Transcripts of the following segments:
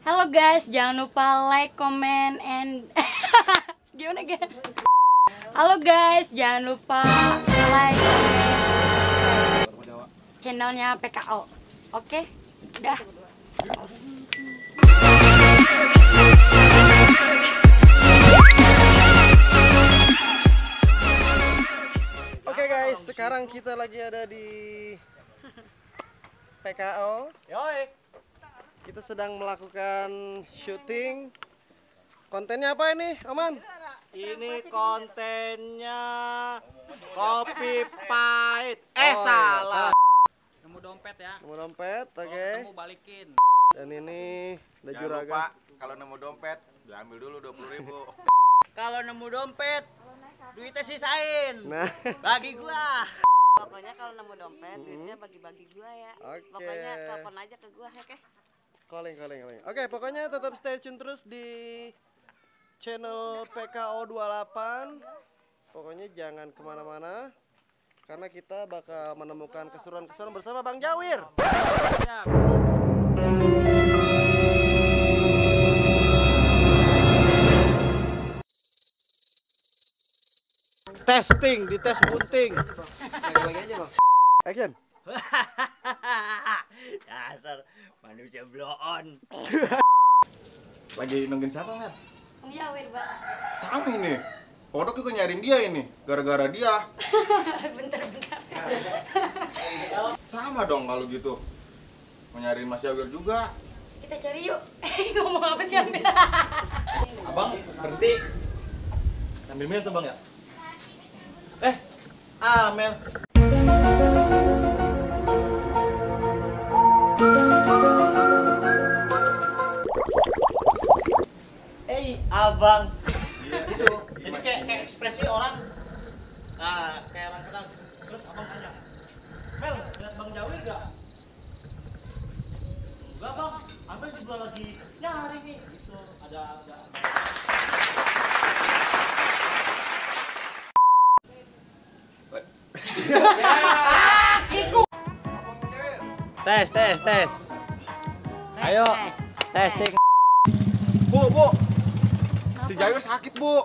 Halo guys, jangan lupa like, comment, and gimana guys? Halo guys, jangan lupa like, channelnya PKO. Oke, udah. Oke guys, sekarang kita lagi ada di PKO. Yoi. Kita sedang melakukan syuting. Kontennya apa ini, Aman? Ini kontennya kopi pahit. Salah. Nemu dompet ya. Nemu dompet, oke. Ketemu balikin. Dan ini ada Jangan juragan. lupa, kalau nemu dompet diambil dulu 20.000. Kalau nemu dompet, duitnya sisain. Nah, Bagi gua. Pokoknya kalau nemu dompet, duitnya bagi-bagi gua ya. Oke. Pokoknya telepon aja ke gua, oke? calling. Oke, pokoknya tetap stay tune terus di channel PKO 28. Pokoknya jangan kemana-mana, karena kita bakal menemukan keseruan-keseruan bersama Bang Jawir. Ya. Testing, dites bunting. Lagi aja, Bang. Action. Dasar manusia bloon. Lagi nungguin siapa, Mer? Bang Jawir, Bang. Sama ini. Kodok juga nyariin dia ini, gara-gara dia. Bentar. Sama dong kalau gitu. Mau nyariin Mas Jawir juga. Kita cari yuk. Ngomong apa sih Ambil? Abang berhenti. Ambil minum tuh, Bang ya? Amel. Abang. Itu. Jadi kayak ekspresi orang. Nah, kayak orang kenal. Terus abang tanya, Mel, lihat Bang Jawir gak? Enggak, Bang. Abang juga lagi nyari nih. Gitu. Ada. Tes. Ayo, testing. Bu. Si Jawir sakit, Bu.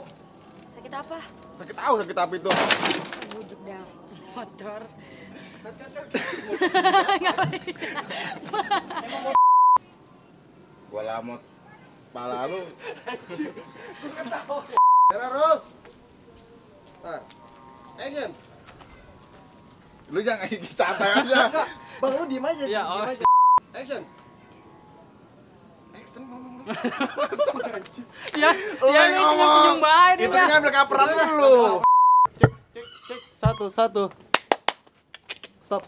Sakit apa? Sakit apa itu? Bujuk dah motor. Gua lamot pala lu. Kamera roll. Nah, action. Lu jangan santai aja. Bang, lu diem aja, Ya, diem aja. Action. Action ngomong lu. Ya, dia nih senyum baik Itu dia. ngambil kaperan lu. Cek, satu. Stop.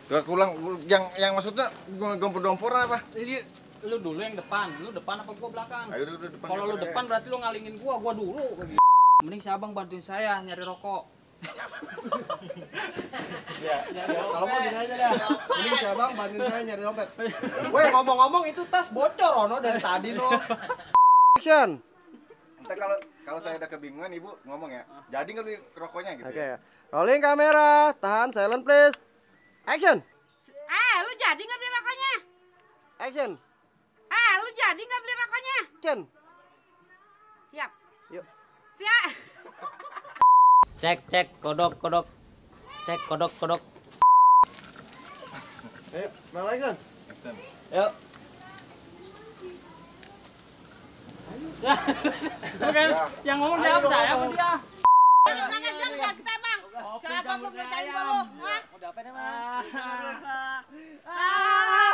Gak ulang yang maksudnya gompor-gomporan apa? Jadi lu dulu yang depan, lu depan apa gua belakang? Ayo udah depan. Kalau lu depan berarti lu ngalingin gua dulu. Mending si abang bantuin saya nyari rokok. Ya, kalau mau gini aja dah. Ini si Abang bantuin saya nyari dompet. Weh, ngomong-ngomong itu tas bocor Ono dari tadi no. Action. Ntar kalau saya udah kebingungan Ibu ngomong ya. Jadi nggak beli rokoknya gitu. Oke. Rolling kamera, tahan silent please. Action. Lu jadi nggak beli rokoknya? Action. Lu jadi nggak beli rokoknya? Action. Siap. Yuk. Siap. Cek kodok. Cek kodok. Ayo, balik kan. Yuk. Bukan yang ngomong siapa saya apa dia? Jangan jangan kita bang. Siapa gua ngerjain gua lu? Hah? Udah apa nih, Bang? Ah.